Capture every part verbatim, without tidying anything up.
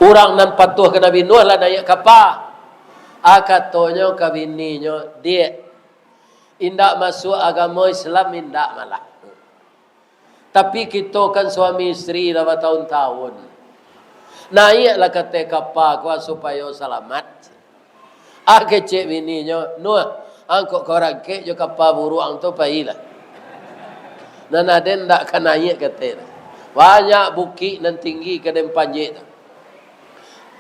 Urang nan patuah ka Nabi Nuh lah naiak kapa. Ah, katonyo ka bininyo, "Diak, indak masuak agamo Islam, indak malah. Tapi kito kan suami istri lah batahun-tahun. Naiaklah ka ateh kapa ko, ah, supayo salamat." Ah, kecek bininyo, "Nuh, angkok ka barangkek jo kapa buruak ang tu, pailah. Nan aden ndak ka naiak ka ateh tu. Banyak bukik nan tinggi ka den panjek tu."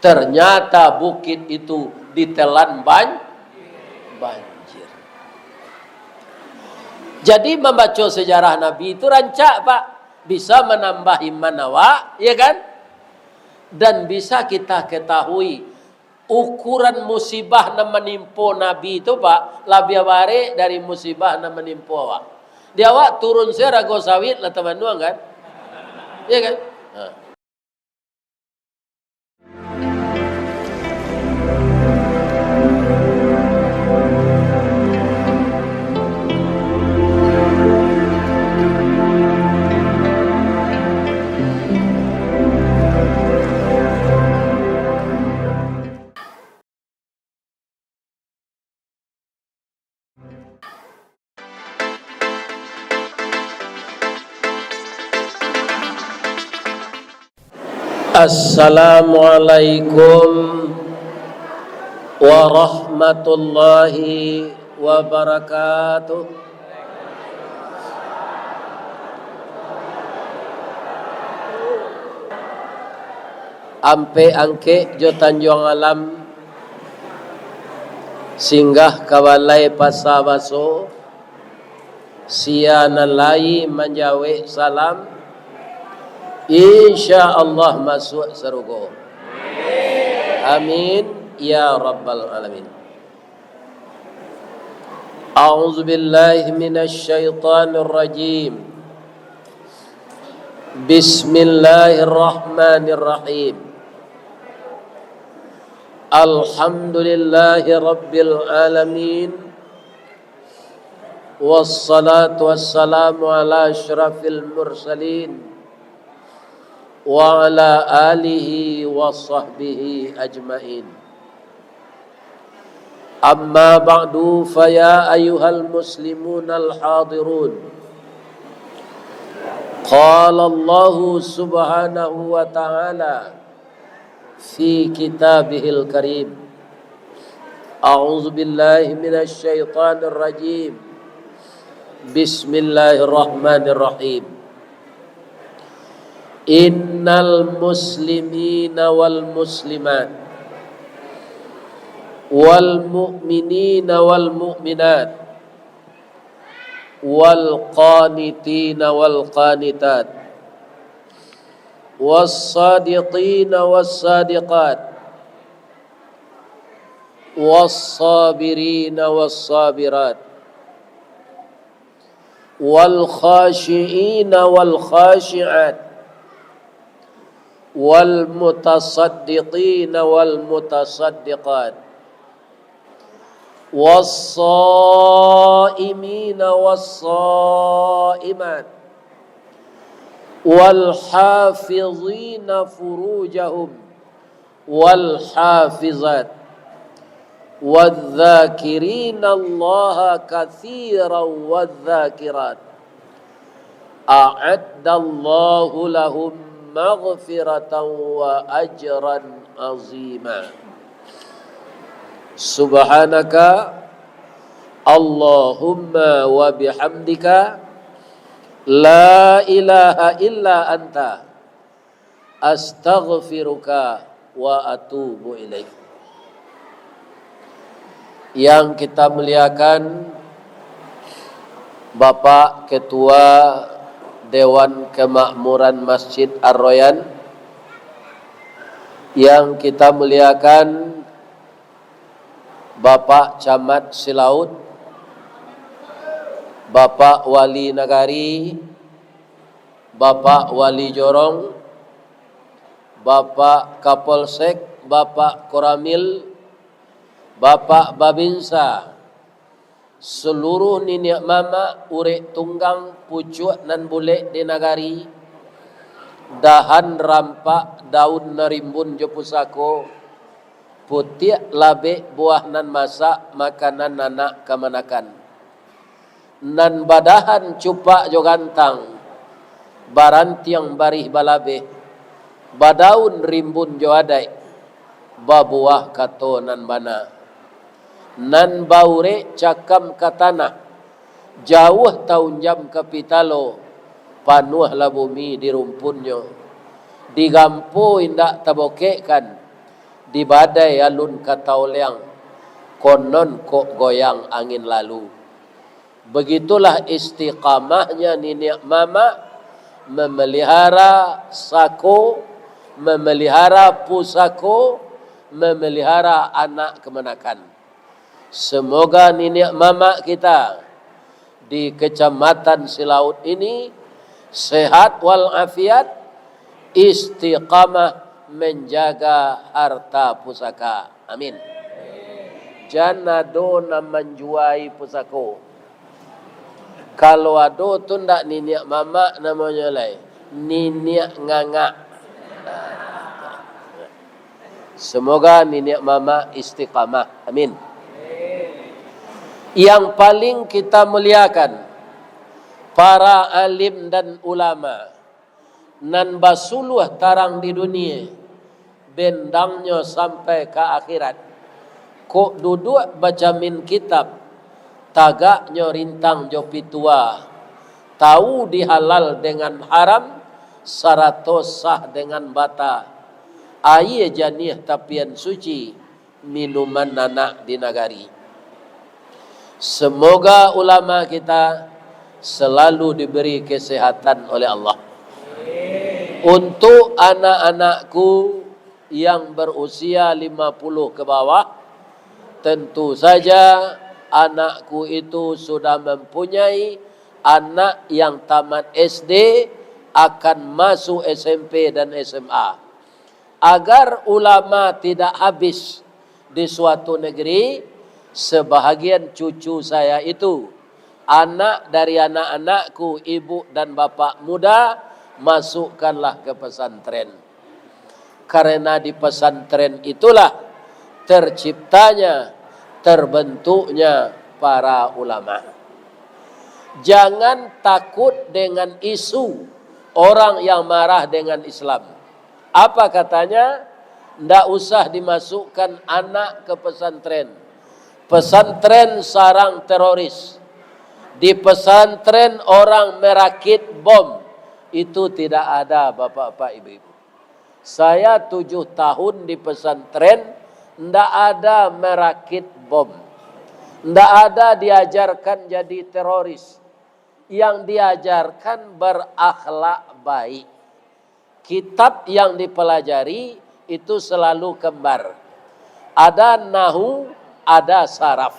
Ternyata bukit itu ditelan ban-, banjir. Jadi, mambaco sejarah Nabi itu rancak, Pak. Bisa manambah iman awak, ya kan? Dan bisa kita ketahui ukuran musibah nan manimpo Nabi tu, Pak, labiah barek dari musibah nan manimpo awak. Di awak turun se rago sawit lah tamanuang, kan? Ya kan? Ha. Assalamualaikum warahmatullahi wabarakatuh. Ampek Angkek jo Tanjuang Alam, singgah ka balai Pasa Baso, sia nan lai manjawek salam, insya Allah masuak sarugo. Amin, ya rabbal alamin. A'udzubillahi minasyaitonirrajim. Bismillahirrahmanirrahim. Alhamdulillahi rabbil alamin. Wassalatu wassalamu ala asyrafil mursalin, wa ala alihi wa sahbihi ajmain. Amma ba'du, fa ya ayyuhal muslimunal hadirun. Qala Allahu subhanahu wa ta'ala fi kitabihil karim. A'udzu billahi minasy syaithanir rajim. Bismillahirrahmanirrahim. Innal muslimina wal muslimat, wal mu'minina wal mu'minat, wal qanitina wal qanitat, was sadiqina was sadiqat, was sabirina was sabirat, wal khasyiina wal khasyiat, wal mutasaddiqina wal mutasaddiqat, was shaimina was shaimat, wal hafizina furujahum wal hafizat, wadzakirinallaha katsiran wadzakirat, a'addallahu lahum maghfiratan wa ajran azima. Subhanaka Allahumma wa bihamdika, la ilaha illa anta, astaghfiruka wa atubu ilaik. Yang kita muliakan, Bapak Ketua Dewan Kemakmuran Masjid Ar-Royan, yang kita muliakan, Bapak Camat Silaut, Bapak Wali Nagari, Bapak Wali Jorong, Bapak Kapolsek, Bapak Koramil, Bapak Babinsa, saluruh niniak mamak, urek tunggang, pucuak nan bulek di nagari, Dahan rampak daun nan rimbun jo pusako, putiak labek buah nan masak, makanan anak kamanakan. Nan badahan cupak jo gantang, barantiang barih balabeh, badaun rimbun jo adaik, babuah kato nan bana. Nan baurek cakam ka tanah, jauah taunjam ka pitalo, panuahlah bumi di rumpunnyo. Digampo indak tabokekkan, di badai alun ka taoleang, konon kok goyang angin lalu. Begitulah istiqamahnya niniak mamak memelihara sako, memelihara pusako, memelihara anak kamanakan. Semoga niniak mamak kita di Kecamatan Silaut ini sehat walafiat, istiqamah menjaga harta pusaka. Amin. Jan ado nan manjuai pusako. Kalau ado tu ndak niniak mamak namonyo lai, niniak ngangak. Semoga niniak mamak istiqamah. Amin. Yang paling kita muliakan, para alim dan ulama nan basuluah tarang di dunia, bendangnyo sampai ka akhirat. Kok duduak bacamin kitab, tagaknyo rintang jo pitua, tahu di halal dengan haram, sarato sah dengan bata. Aia janiah tapian suci, minuman anak di nagari. Semoga ulama kita selalu diberi kesehatan oleh Allah. Untuk anak-anakku yang berusia lima puluh ke bawah, tentu saja anakku itu sudah mempunyai anak yang tamat S D, akan masuk S M P dan S M A. Agar ulama tidak habis di suatu negeri, sebahagian cucu saya itu, anak dari anak-anakku, ibu dan bapak muda, masukkanlah ke pesantren. Karena di pesantren itulah terciptanya, terbentuknya para ulama. Jangan takut dengan isu orang yang marah dengan Islam. Apa katanya? Ndak usah dimasukkan anak ke pesantren. Pesantren sarang teroris. Di pesantren orang merakit bom. Itu tidak ada, bapak-bapak, ibu-ibu. Saya tujuh tahun di pesantren, ndak ada merakit bom. Ndak ada diajarkan jadi teroris. Yang diajarkan berakhlak baik. Kitab yang dipelajari itu selalu kembar. Ada nahu, ada saraf.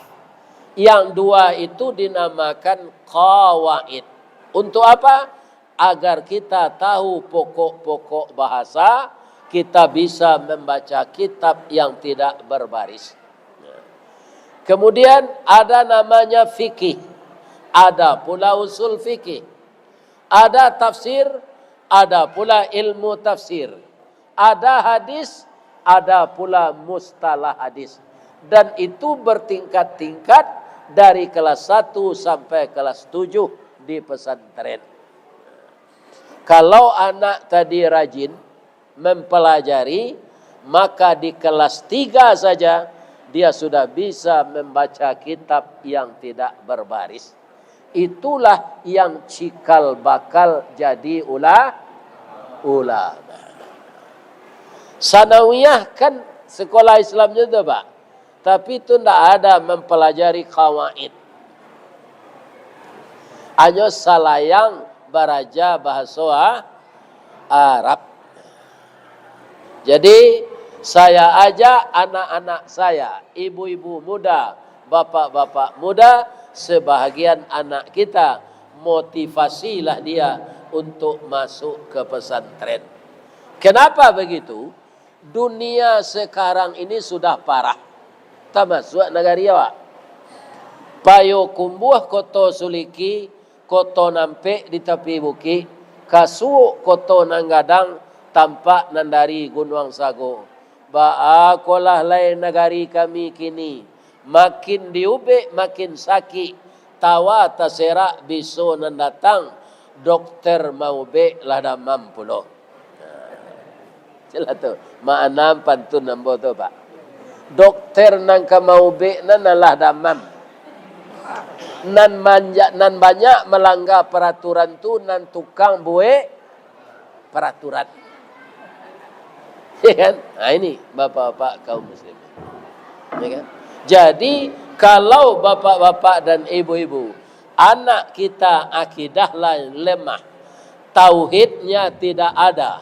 Yang dua itu dinamakan qawaid. Untuk apa? Agar kita tahu pokok-pokok bahasa, kita bisa membaca kitab yang tidak berbaris. Kemudian ada namanya fikih, ada pula usul fikih, ada tafsir, ada pula ilmu tafsir, ada hadis, ada pula mustalah hadis. Dan itu bertingkat-tingkat dari kelas satu sampai kelas tujuh di pesantren. Kalau anak tadi rajin mempelajari, maka di kelas tiga saja dia sudah bisa membaca kitab yang tidak berbaris. Itulah yang cikal bakal jadi ula-, ulama. Sanawiyah kan sekolah Islamnya tu, Pak. Tapi tu ndak ada mempelajari qawaid. Hanyo salayang baraja bahaso A-, Arab. Jadi, saya ajak anak-anak saya, ibu-ibu muda, bapak-bapak muda, sebahagian anak kita, motivasilah dia untuk masuk ke pesantren. Kenapa begitu? Dunia sekarang ini sudah parah, tamasuak nagari awak. Payokumbuah, Koto Suliki, Koto Nampek di tapi bukik, Ka suok koto nan gadang, tampak nan dari gunuang sago. Baa kolah lai nagari kami kini, makin diubek makin sakik, tawa taserak biso nan datang, dokter maubek lah damam pulo. Jelas tu, makna pantun ambo tu, Pak. Dokter nan ka maubek nan alah damam. Nan manja-, nan banyak malangga paraturan tu, nan tukang buek paraturan. Ya kan? Nah, ini bapak-bapak kaum muslimin. Ya kan? Jadi, kalau bapak-bapak dan ibu-ibu, anak kita akidah lah lemah, tauhidnya tidak ada,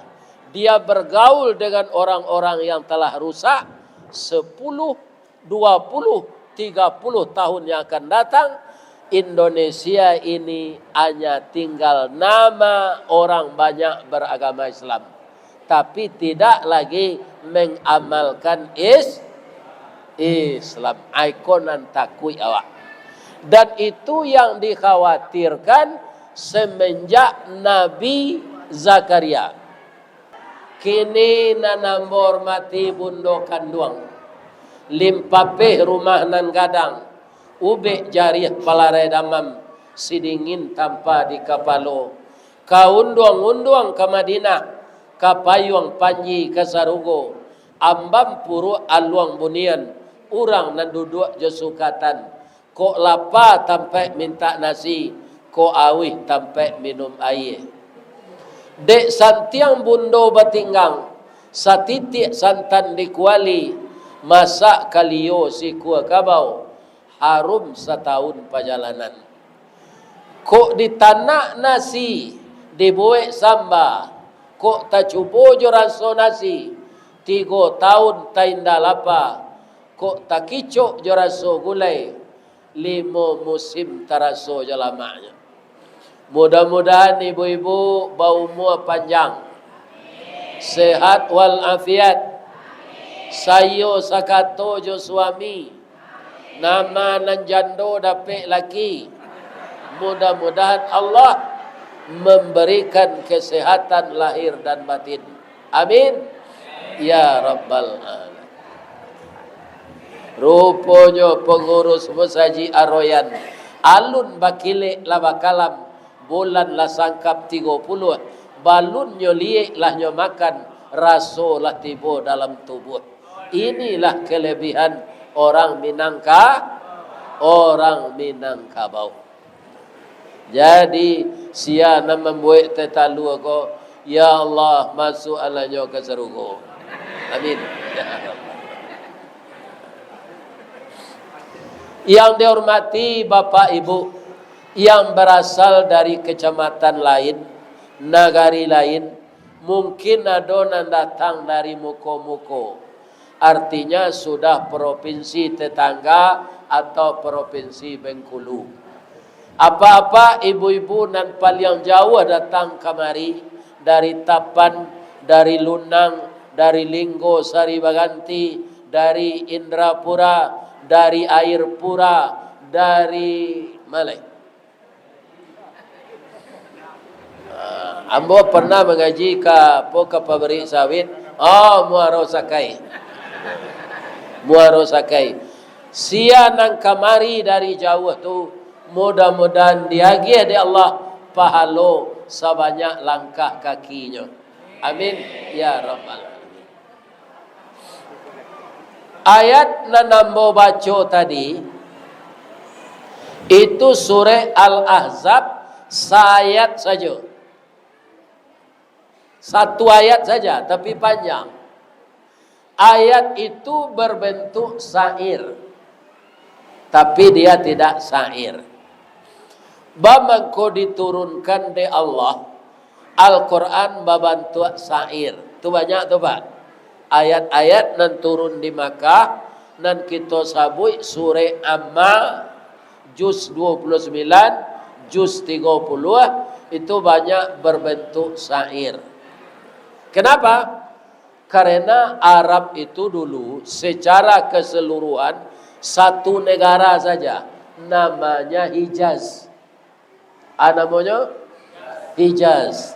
dia bergaul dengan orang-orang yang telah rusak, sepuluh, dua puluh, tiga puluh tahun yang akan datang, Indonesia ini hanya tinggal nama orang banyak beragama Islam, tapi tidak lagi mengamalkan is-, Islam. Ai ko nan takuik awak. Dan itu yang dikhawatirkan semenjak Nabi Zakaria. Kini nan ambo hormati bundo kanduang, limpapeh rumah nan gadang, ubek jarih palarai damam, sidingin tampa di kapalo, ka unduang-unduang ka Madinah, ka payuang panji ka sarugo, ambam puruak aluang bunian, urang nan duduak jo sukatan, kok lapa tampaik mintak nasi, kok auih tampaik minum aia. Dek santiang bundo batinggang, satitiak santan di kuali, masak kalio sikua kabau, harum satahun pajalanan. Kok ditanak nasi, dibuek samba, kok tacubo jo raso nasi, tigo tahun tainda lapa, kok takicok jo raso gulai, limo musim taraso jo lamaknyo. Mudah-mudahan ibu-ibu baumua panjang, sehat walafiat, saiyo sakato jo suami, nama nan jando dapek laki. Mudah-mudahan Allah memberikan kesehatan lahir dan batin. Amin. Ya Rabbal Alamin. Ruponyo pangurus masajik Aroyan, alun bakilek lah bakalam, bulan lah sangkap tigo puluah, balunnyo liek lah nyo makan, raso lah tibo dalam tubuah. Inilah kelebihan orang Minangka-, orang Minangkabau. Jadi, sia nan mambuek teh talua ko, ya Allah, masuakkanlah nyo ka sarugo. Amin. Yang dihormati Bapak Ibu yang berasal dari kecamatan lain, nagari lain, mungkin ado nan datang dari muko-muko, artinya sudah provinsi tetangga atau provinsi Bengkulu. Apa-apa ibu-ibu nan paliang jauah datang kamari, dari Tapan, dari Lunang, dari Linggo Sari Baganti, dari Indrapura, dari Air Pura, dari ma lai? Ah, ambo pernah mangaji ka, apo, ka pabrik sawit. Oh, Muaro Sakai. Muaro Sakai. Sia nan kamari dari jauah tu, mudah-mudahan diagiah dek Allah pahalo sabanyak langkah kakinyo. Amin, ya Rabbal Alamin. Ayat nan ambo baco tadi, itu surah Al-Ahzab, saayat sajo. Satu ayat saja, tapi panjang. Ayat itu berbentuk syair, tapi dia tidak syair. Ba mangko diturunkan dek Allah, Al-Quran babantuak syair. Tu banyak tu, Pak. Ayat-ayat nan turun di Makkah, nan kito sabuik surah Amma, juz dua puluh sembilan, juz tiga puluh, itu banyak berbentuk syair. Kenapa? Karena Arab itu dulu secara keseluruhan satu negara saja, namanya Hijaz. Ah, namonyo Hijaz.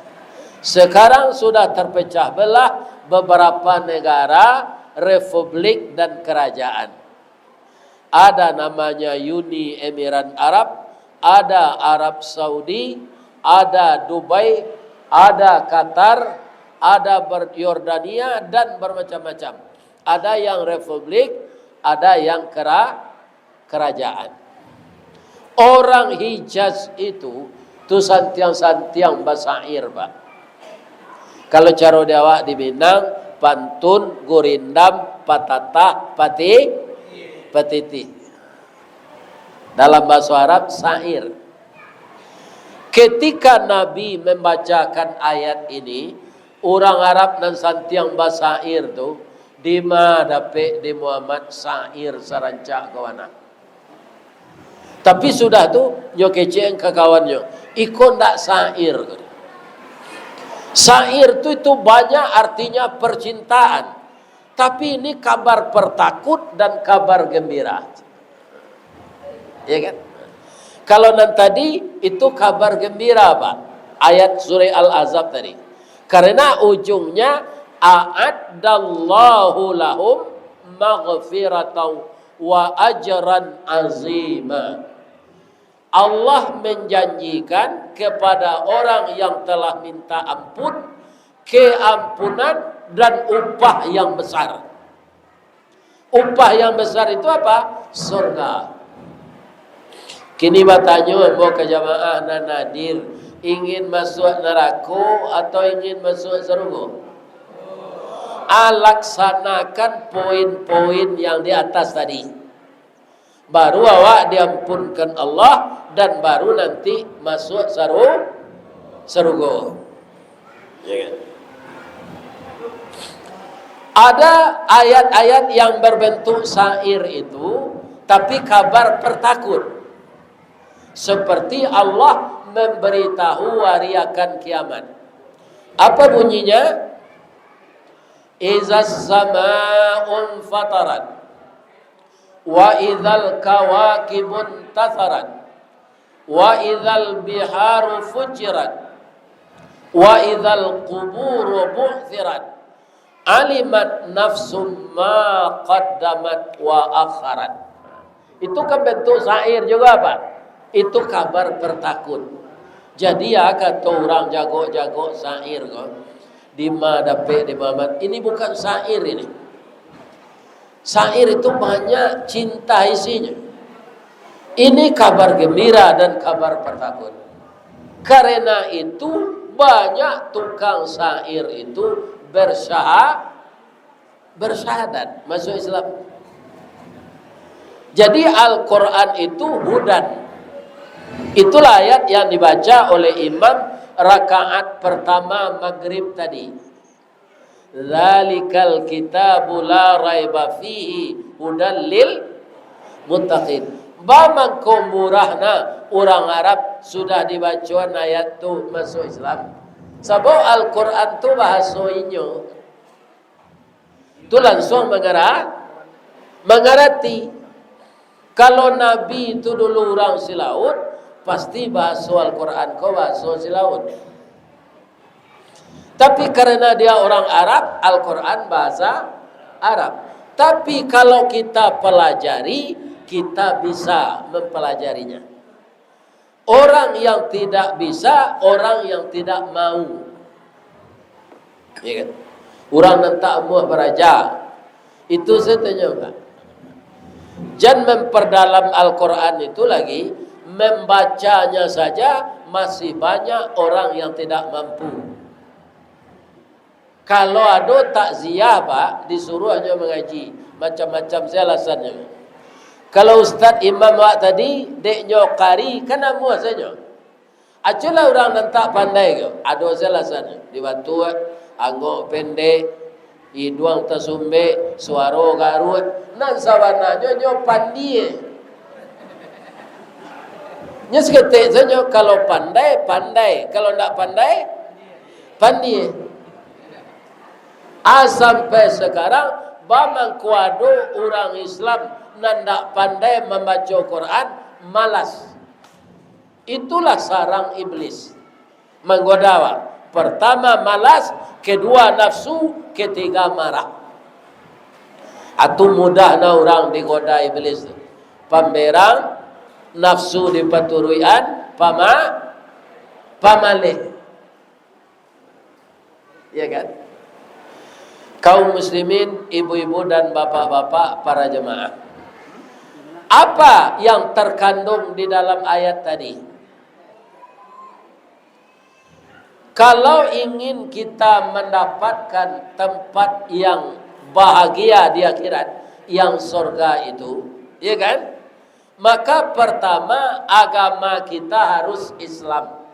Sekarang sudah terpecah belah beberapa negara, republik, dan kerajaan. Ada namanya Uni Emirat Arab, ada Arab Saudi, ada Dubai, ada Qatar, ada ber-, Yordania, dan bermacam-macam. Ada yang republik, ada yang kera-, kerajaan. Orang Hijaz itu, tu santiang-santiang basair, Pak. Kalau caro di awak di Minang, pantun, gurindam, patatah, pati-, patitih. Dalam bahasa Arab, sair. Ketika Nabi membacakan ayat ini, urang Arab nan santiang basair tu, dima dapek di Muhammad sair sarancak kawana. Tapi sudah tu, nyo kecek ka kawannyo, "Iko ndak sair." Sair tu itu banyak artinya percintaan. Tapi ini kabar pertakut dan kabar gembira. Ya kan? Kalau nan tadi, itu kabar gembira, Pak. Ayat surah Al-Ahzab tadi. Karena ujungnya, "A'addallahu lahum maghfiratan wa ajran azima." Allah menjanjikan kepada orang yang telah minta ampun, keampunan dan upah yang besar. Upah yang besar itu apa? Surga. Kini batanyo ambo ka jamaah nan hadir, ingin masuak narako atau ingin masuak sarugo? Ah, laksanakan poin-poin yang di atas tadi. Baru awak diampunkan Allah, dan baru nanti masuak saru-, sarugo. Ya kan? Ada ayat-ayat yang berbentuk syair itu, tapi kabar pertakut. Seperti Allah memberitahu hari akan kiamat. Apa bunyinya? "Izas sama'un fatarat, wa izal kawakibun tasarat, wa izal biharu fujirat, wa izal quburu bu'tsirat, alimat nafsum ma qaddamat wa akharat." Itu kan bentuk syair juga, Pak. Itu kabar pertakut. Jadi, ya, kato urang jago-jago syair ko, "Dima dapek di Muhammad." Ini bukan syair ini. Syair itu banyak cinta isinya. Ini kabar gembira dan kabar pertakut. Karena itu, banyak tukang syair itu bersyaha-, bersyahadat masuk Islam. Jadi, Al-Quran itu hudan. Itulah ayat yang dibaca oleh imam rakaat pertama maghrib tadi. "Dzalikal kitabu la raiba fihi hudan lil muttaqin." Ba mangko murahna urang Arab sudah dibacoan ayat tu masuk Islam. Sabab Al-Quran tu bahaso inyo. Tu lansuang mangara-, mangarati. Kalau Nabi tu dulu urang Silaut, pasti bahaso Al-Quran ko bahaso Silaut. Tapi karena dia orang Arab, Al-Quran bahasa Arab. Tapi kalau kita pelajari, kita bisa mempelajarinya. Orang yang tidak bisa, orang yang tidak mau. Ya kan? Urang nan tak amuah baraja. Itu sajo, Pak. Jan memperdalam Al-Quran itu lagi, membacanya saja masih banyak orang yang tidak mampu. Kalau ado takziah, Pak, disuruah nyo mangaji, macam-macam sajo alasannyo. Kalau ustaz imam awak tadi, dek nyo kari, kan amuah sajo. Aculah urang nan tak pandai ko, ado sajo alasannyo, di Batua, angok pendek, iduang tasumbek, suaro garuak, nan sabananyo nyo pandie. Nyo saketek sajo, kalau pandai, pandai, kalau ndak pandai, pandie. Ah, sampai sekarang, ba mangko ado urang Islam nan ndak pandai mambaco Quran, malas. Itulah sarang iblis manggoda awak. Pertama malas, kedua nafsu, ketiga marah. Atu mudah na urang digoda iblis tu. Pamberang, nafsu dipaturuikan, pama-, pamaleh. Ya kan? Kaum muslimin, ibu-ibu dan bapak-bapak, para jemaah. Apa yang terkandung di dalam ayat tadi? Kalau ingin kita mendapatkan tempat yang bahagia di akhirat, yang sorga itu, ya kan? Maka pertama, agama kita harus Islam.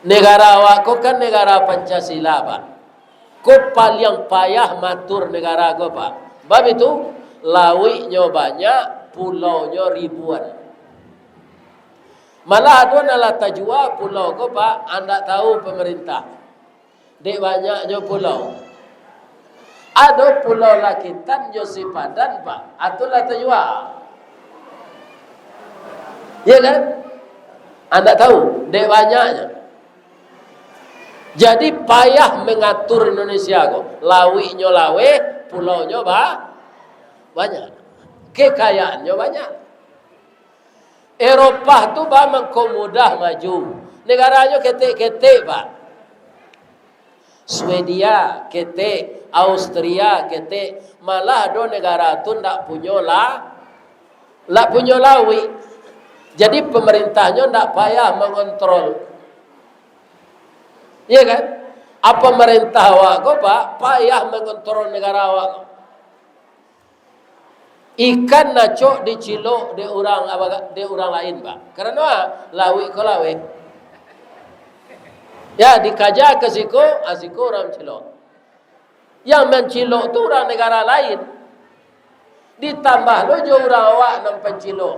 Negara awak ko kan negara Pancasila, Pak. Ko paliang payah matur negara ko, Pak. Bab itu, lauiknyo banyak, pulaunyo ribuan. Malah ado nan lah tajua pulau ko, Pak, andak tahu pemerintah. Dek banyaknyo pulau. Ado Pulau Lakitan jo Sipadan, Pak. Atu lah tajua. Ya kan? Andak tahu, dek banyaknyo. Jadi payah mengatur Indonesia ko. Lauiknyo laweh, pulaunyo ba-, banyak. Kekayaannyo banyak. Eropah tu ba mangko mudah maju. Negaranyo ketek-ketek, Pak. Swedia ketek, Austria ketek, malah ado negara tu ndak punyo la-, ndak punyo lauik. Jadi pemerintahnya ndak payah mengontrol. Iya kan? Apa pemerintah awak ko, Pak, payah mengontrol negara awak ko. Ikan nacok dicilok dek urang abaga-, dek urang lain, Pak. Karano, ah, lauik ko laweh. Ya, dikaja ka siko, ah, siko urang mancilok. Yang mancilok tu urang negara lain. Ditambah lo jo urang awak nan pancilok.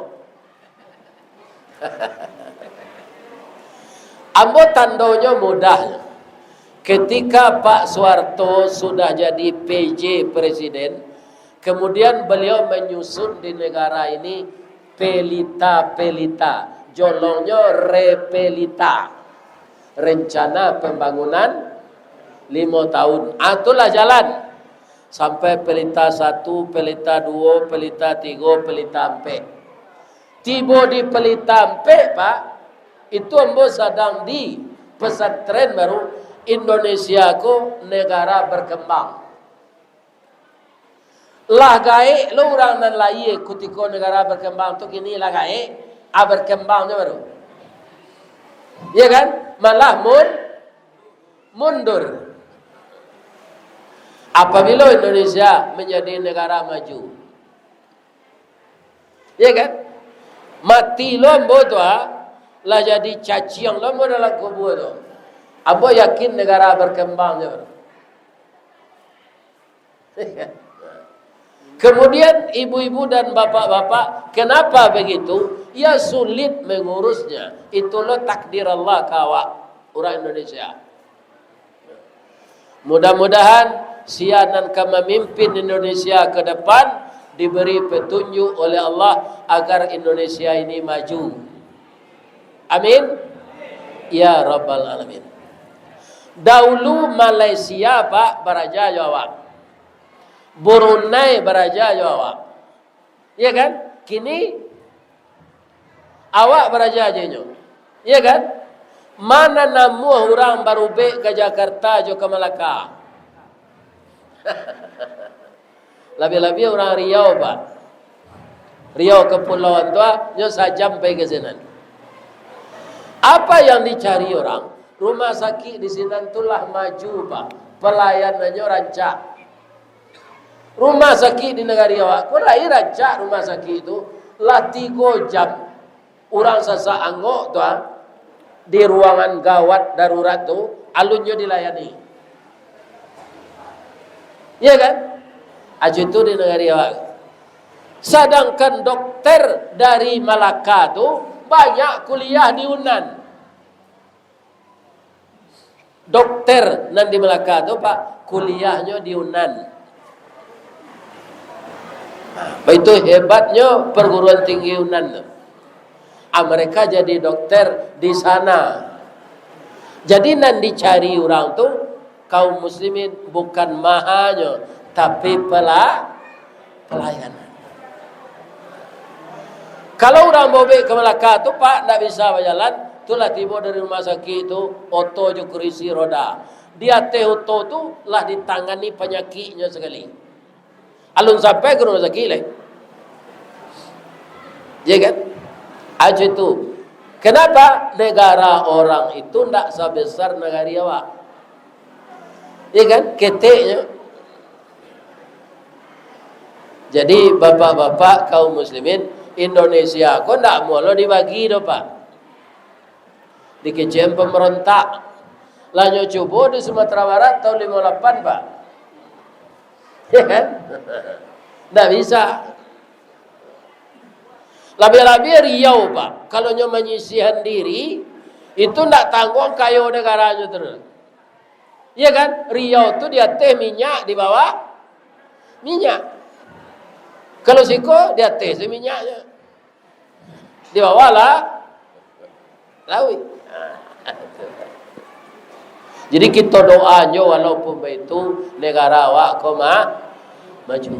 Ambo tandonyo mudah. Ketika Pak Suharto sudah jadi P J presiden, kemudian beliau menyusun di negara ini pelita-pelita, jolongnyo repelita, rencana pembangunan limo tahun. Ah, itulah jalan. Sampai pelita satu, pelita duo, pelita tigo, pelita ampek. Tibo di pelita ampek, Pak, itu ambo sadang di pesantren baru, Indonesia ko negara berkembang. Lah gaek lo urang nan lahia kutiko negara berkembang tu, kini lah gaek, ah, berkembangnyo baru. Ya kan? Malah mun-, mundur. Apabila Indonesia menjadi negara maju, ya kan? Mati lo ambo tu, ah, lah jadi caciang lo ambo dalam kubua tu. Ambo yakin negara berkembang tu. Kemudian ibu-ibu dan bapak-bapak, kenapa begitu? Ya sulit mengurusnya. Itu lo takdir Allah ka awak, urang Indonesia. Mudah-mudahan sia nan ka mamimpin Indonesia ke depan diberi petunjuk oleh Allah agar Indonesia ini maju. Amin. Ya Rabbal Alamin. Dahulu Malaysia, Pak, baraja jo awak. Brunei baraja jo awak. Iya kan? Kini awak baraja jo inyo. Iya kan? Ma nan namuah urang barubek ka Jakarta jo ka Malaka. Labiah-labiah urang Riau, Pak. Riau Kepulauan tu, ah, nyo sajam pai ka sinan. Apa yang dicari orang? Rumah sakik di sinan tu lah maju, Pak. Pelayanannyo rancak. Rumah sakik di nagari awak ko lai rancak rumah sakik tu, lah tigo jam urang sasak angok tu, ah, di ruangan gawat darurat tu, alunnyo dilayani. Iya kan? Ajo itu di nagari awak. Sadangkan dokter dari Malaka tu banyak kuliah di Unan. Dokter nan di Malaka tu, Pak, kuliahnyo di Unan. Nah, itu hebatnyo perguruan tinggi Unan tu. Ah, mereka jadi dokter di sana. Jadi, nan dicari urang tu, kaum muslimin, bukan mahanyo, tapi pela-, pelayanan. Kalau urang bobek ka Malaka tu, Pak, ndak bisa bajalan, tu lah tibo dari rumah sakik tu, oto jo kurisi roda. Di ateh oto tu lah ditangani panyakiknyo sakali. Alun sampai ka rumah sakik lai. Ya kan? Ajo itu. Kenapa negara orang itu ndak sabesar nagari awak? Ya kan? Keteknyo. Jadi, bapak-bapak kaum muslimin, Indonesia ko ndak mulo dibagi doh, Pak. Dikecekan pemberontak. Lah nyo cubo di Sumatera Barat tahun limo lapan, Pak. Ya kan? Ndak bisa. Labiah-labiah Riau, Pak. Kalau nyo manyisihan diri, itu ndak tangguang kayo negaranyo tu. Iya kan? Riau tu di ateh minyak, di bawah minyak. Kalau siko, di ateh se minyaknyo. Di bawah lah lauik. Jadi, kito doa nyo, walaupun baitu, negara awak ko ma-, maju.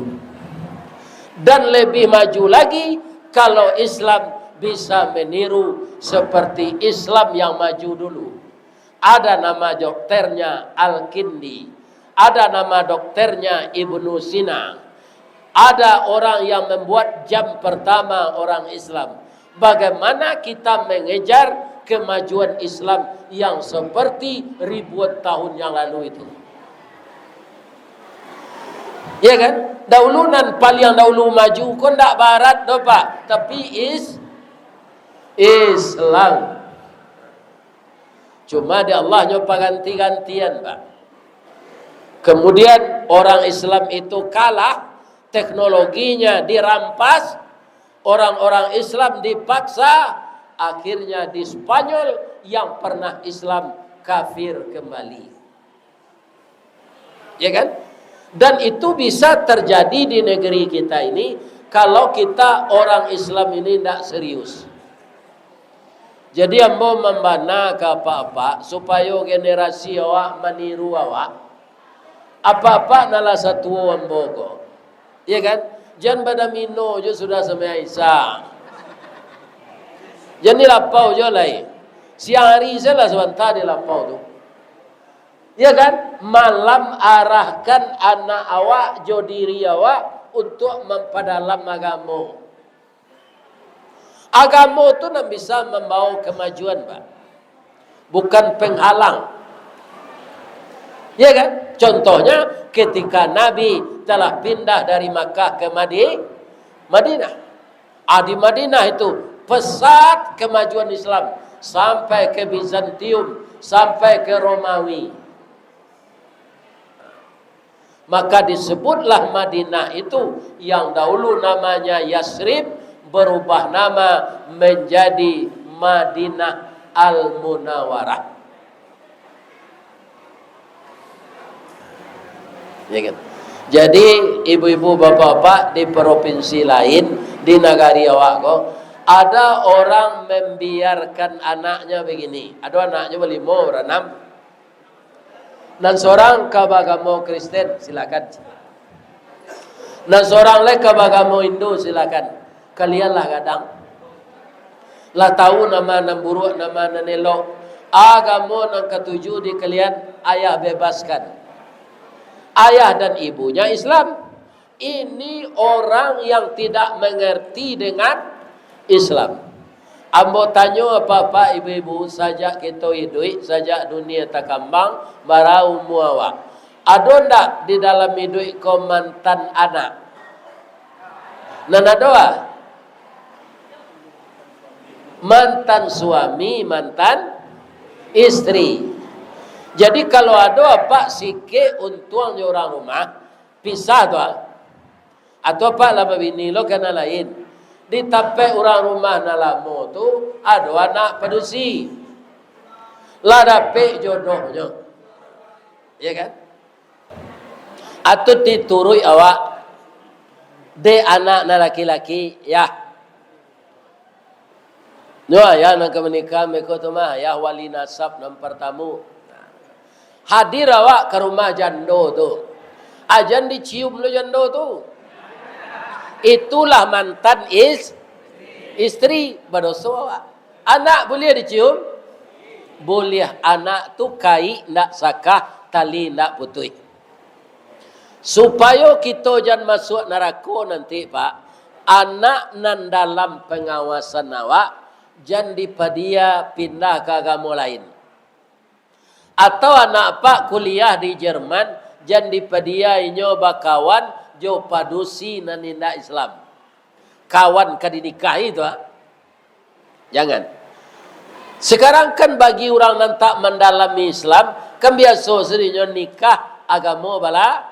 Dan lebih maju lagi, kalau Islam bisa meniru seperti Islam yang maju dulu. Ada nama dokternya Al-Kindi, ada nama dokternya Ibnu Sina, ada orang yang membuat jam pertama orang Islam. Bagaimana kita mengejar kemajuan Islam yang seperti ribuan tahun yang lalu itu? Ya kan? Dahulu, nan paliang dahulu maju ko ndak barat doh, Pak, tapi is-, Islam. Cuma di Allah nyo paganti-gantian, Pak. Kemudian orang Islam itu kalah, teknologinya dirampas, orang-orang Islam dipaksa, akhirnya di Spanyol yang pernah Islam kafir kembali. Ya kan? Dan itu bisa terjadi di negeri kita ini, kalau kita orang Islam ini ndak serius. Jadi, ambo mambana ka apak-apak, supayo generasi awak maniru awak. Apak-apak nan lah satuo ambo ko. Ya kan? Jan badamino jo sudah sumbayang Isya. Jan dilapau jo lai. Siang hari se lah sabanta dilapau tu. Ya kan? Malam arahkan anak awak jo diri awak untuak mampadalam agamo. Agamo tu nan bisa mambawa kamajuan, Pak. Bukan penghalang. Ya kan? Contohnya, ketika Nabi telah pindah dari Makkah ke Madi-, Madinah. Ah, di Madinah itu pesat kemajuan Islam sampai ke Bizantium, sampai ke Romawi. Maka disebutlah Madinah itu, yang dahulu namanya Yasrib, berubah nama menjadi Madinah Al-Munawarah. Ya kan? Jadi, ibu-ibu, bapak-bapak, di provinsi lain, di nagari awak ko, ada orang membiarkan anaknya begini. Ado anaknyo balimo, baranam. Nan sorang ka bagamo Kristen, silakan. Nan sorang lai ka bagamo Hindu, silakan. Kalian lah gadang. Lah tahu nama nan buruak, nama nan elok. Agamo nan katuju di kalian, ayah bebaskan. Ayah dan ibunya Islam. Ini orang yang tidak mengerti dengan Islam. Ambo tanyo, bapak-bapak, ibu-ibu, sajak kito iduik, sajak dunia takambang, bara umua awak? Ado ndak di dalam iduik ko mantan anak? Nan ado, ah? Mantan suami, mantan istri. Jadi, kalau ado apak sikik untuang jo urang rumah, pisah tu, ah. Atau apak lah babini lo ka nan lain. Di tampek urang rumah nan lamo tu, ado anak padusi. Lah dapek jodohnyo. Ya kan? Atau dituruik awak dek anak nan laki-laki, ya. Nyo ayah nan ka manikah, meko tu mah ayah wali nasab nan partamo. Hadir awak ka rumah jando tu. Ajan dicium lo jando tu. Itulah mantan is-, istri, badoso awak. Anak buliah dicium? Buliah, anak tu kaik ndak sakah, tali ndak putuih. Supayo kito jan masuak narako nanti, Pak, anak nan dalam pangawasan awak jan dipadia pindah ka agamo lain. Atau anak Apak kuliah di Jerman, jan dipadia inyo bakawan jo padusi nan indak Islam. Kawan ka dinikahi tu, ah. Jangan. Sekarang kan bagi urang nan tak mandalami Islam, kan biaso sadonyo nikah agamo bala-,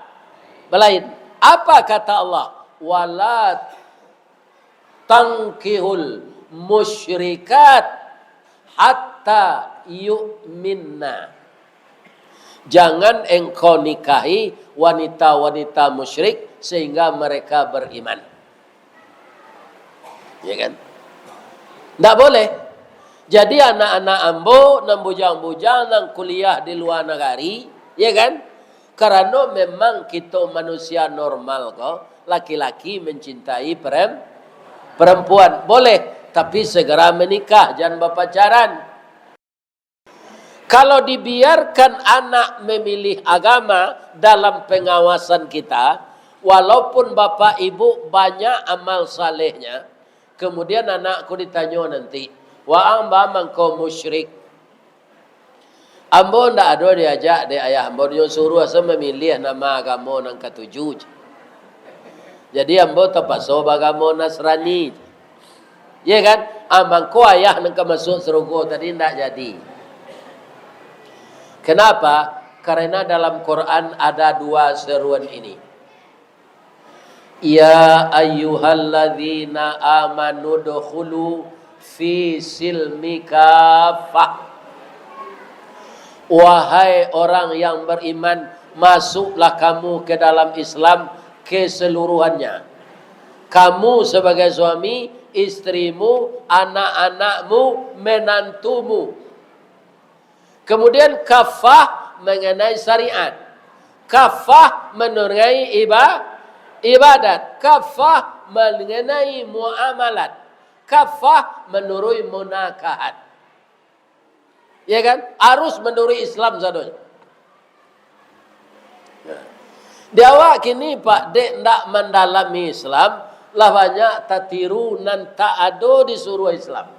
balain. Apa kata Allah? "Wala tankihul musyrikat hatta yu'minna." Jangan engkau nikahi wanita-wanita musyrik sehingga mereka beriman. Ya kan? Ndak boleh. Jadi anak-anak ambo nan bujang-bujang nan kuliah di luar nagari, ya kan? Karano memang kito manusia normal ko, laki-laki mencintai perem-, perempuan. Boleh, tapi segera menikah, jangan bapacaran. Kalau dibiarkan anak memilih agama dalam pengawasan kita, walaupun bapak ibu banyak amal salehnya, kemudian anak ko ditanyo nanti, "Waang ba mangko musyrik?" Ambo ndak ado diajak dek ayah ambo, nyo suruah se mamiliah nama agamo nan katuju. Jadi ambo tapaso baagamo Nasrani. Iya kan? Ah, mangko ayah nan ka masuak sarugo tadi ndak jadi. Kenapa? Karena dalam Quran ada dua seruan ini. "Ya ayyuhalladzina amanu dkhulu fi silmi kaffah." Wahai orang yang beriman, masuklah kamu ke dalam Islam keseluruhannya. Kamu sebagai suami, istrimu, anak-anakmu, menantumu. Kemudian kafah mengenai syariat. Kafah mengenai iba-, ibadat. Kafah mengenai muamalat. Kafah menurut munakahat. Ya kan? Harus menurut Islam sadonyo. Ya. Di awak kini, Pak, dek ndak mandalami Islam, lah banyak tatiru nan tak ado di suruah Islam.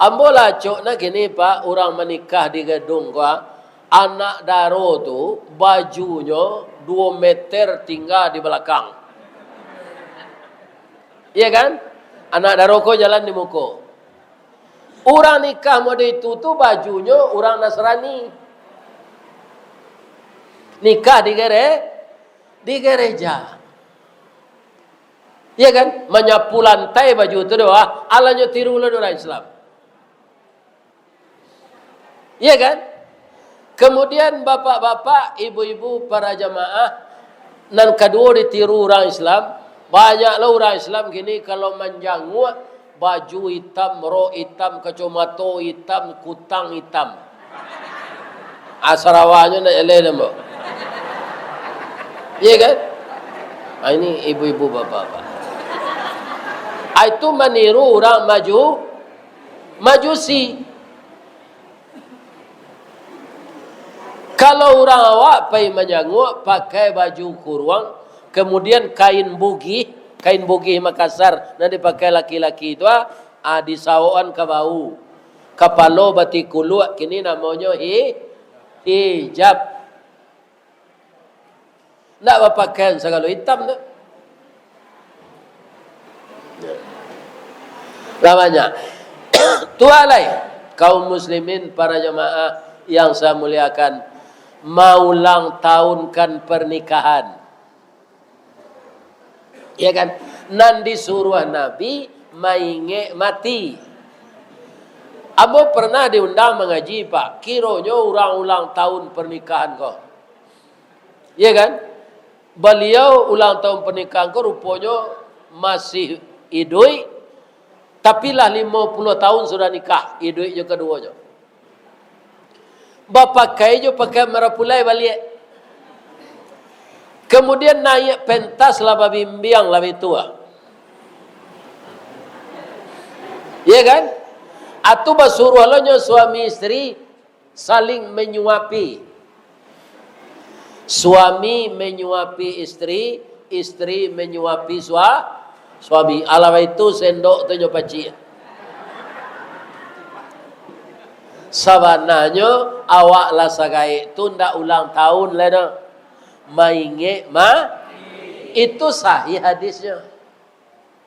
Ambo lah acok nah kini, Pak, urang manikah di gadung ko, ah, anak daro tu bajunyo duo meter tingga di balakang. Iya kan? Anak daro ko jalan di muko. Urang nikah model itu tu bajunyo urang Nasrani. Nikah di gere-, di gereja. Iya kan? Manyapu lantai baju tu doh, ah. Alah nyo tiru lah urang Islam. Iya kan? Kemudian bapak-bapak, ibu-ibu, para jamaah, nan kaduo ditiru urang Islam, banyaklah urang Islam kini kalau manjanguak, baju itam, rok itam, kacomato itam, kutang itam. Ah, sarawanyo ndak jaleh doh, Mbok. Iya kan? Ah, ini ibu-ibu, bapak-bapak. Ah, itu maniru urang maju-, Majusi. Kalau urang awak pai manjanguak pakai baju kuruang, kemudian kain bugih, kain bugih Makassar nan dipakai laki-laki tu, ah, ah, disawokan ka bahu. Kapalo batikuluak, kini namonyo hi-, hijab. Ndak bapakaian sagalo itam tu. Lah banyak. Tu alai, kaum muslimin, para jamaah yang saya muliakan, maulang tahunkan pernikahan. Ya kan? Nan disuruah Nabi maingek mati. Ambo pernah diundang mangaji, Pak. Kironyo urang ulang tahun pernikahan ko. Ya kan? Baliau ulang tahun pernikahan ko ruponyo masih iduik, Tapi lah limo puluah tahun sudah nikah, iduik jo kaduonyo. Bapakai jo pakaian marapulai baliak. Kemudian naiak pentas lah babimbiang lah bitu ah. Ya kan? Atu basuruah lo nyo suami isteri saling menyuapi. Suami menyuapi isteri, isteri menyuapi sua-, suami. Alah itu sendok tu nyo pacik. Sabananyo awak lah sagaek tu ndak ulang tahun lai doh. Maingek ma-, itu sahih hadisnyo.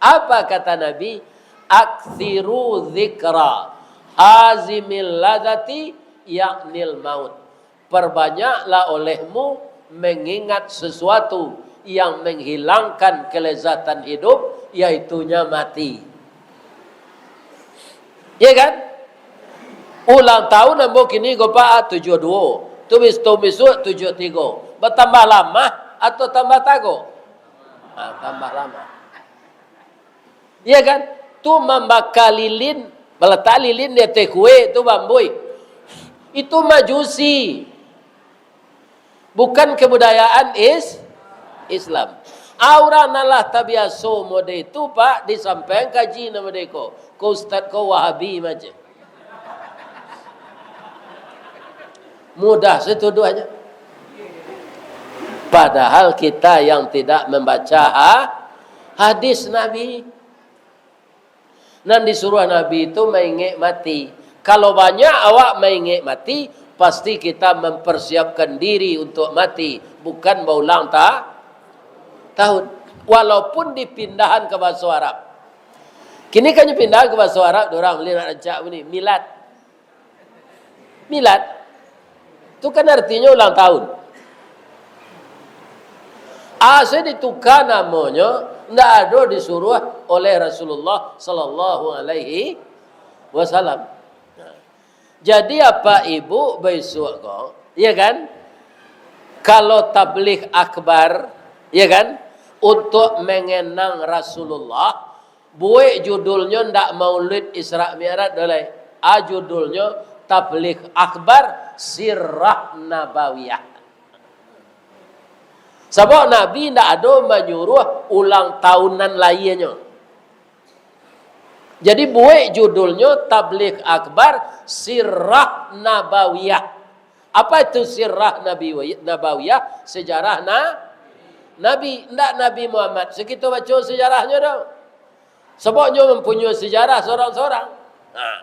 Apa kata Nabi? "Aktsiru dzikra hazimil ladzati, yaknil maut." Perbanyaklah olehmu mengingat sesuatu yang menghilangkan kelezatan hidup, yaitunya mati. Ya kan? Ulang tahun ambo kini ko, Pak, tujuah duo. Tu bis-, tahun bisuak tujuah tigo. Batambah lamah atau tambah tago? Ha, tambah lamah. Iya kan? Tu mambaka lilin, balatak lilin di ateh kue tu bambuih. Itu Majusi. Bukan kebudayaan is-, Islam. Ah, urang nan lah tabiaso mode itu, Pak, disampaian kaji nan mode ko. Ko ustaz ko Wahabi macam. Mudah saja tuduhannya. Padahal kita yang tidak membaca ha-, hadis Nabi. Nan disuruah Nabi itu maingek mati. Kalau banyak awak maingek mati, pasti kita mempersiapkan diri untuk mati, bukan baulang ta-, tahun. Walaupun dipindahan ke bahasa Arab. Kini kan pindahan ke bahasa Arab, dorang boleh nak rancak ni, milad. Milad. Tu kan artinyo ulang tahun. Asa dituka namonyo, ndak ado disuruah oleh Rasulullah sallallahu alaihi wasallam. Jadi, Apak Ibu baisuak ko, ya kan? Kalau tabligh akbar, ya kan? Untuk mengenang Rasulullah, buek judulnyo ndak Maulid Isra Mi'raj doh lai. A, judulnyo Tabligh Akbar Sirah Nabawiyah. Sabab Nabi ndak ado manyuruah ulang tahun nan lahianyo. Jadi, buek judulnyo Tabligh Akbar Sirah Nabawiyah. Apa itu sirah Nabi, Nabawiyah? Sejarah na-, Nabi. Ndak Nabi Muhammad. Sakito baco sejarahnyo doh. Sabab nyo mampunyoi sejarah sorang-sorang. Nah,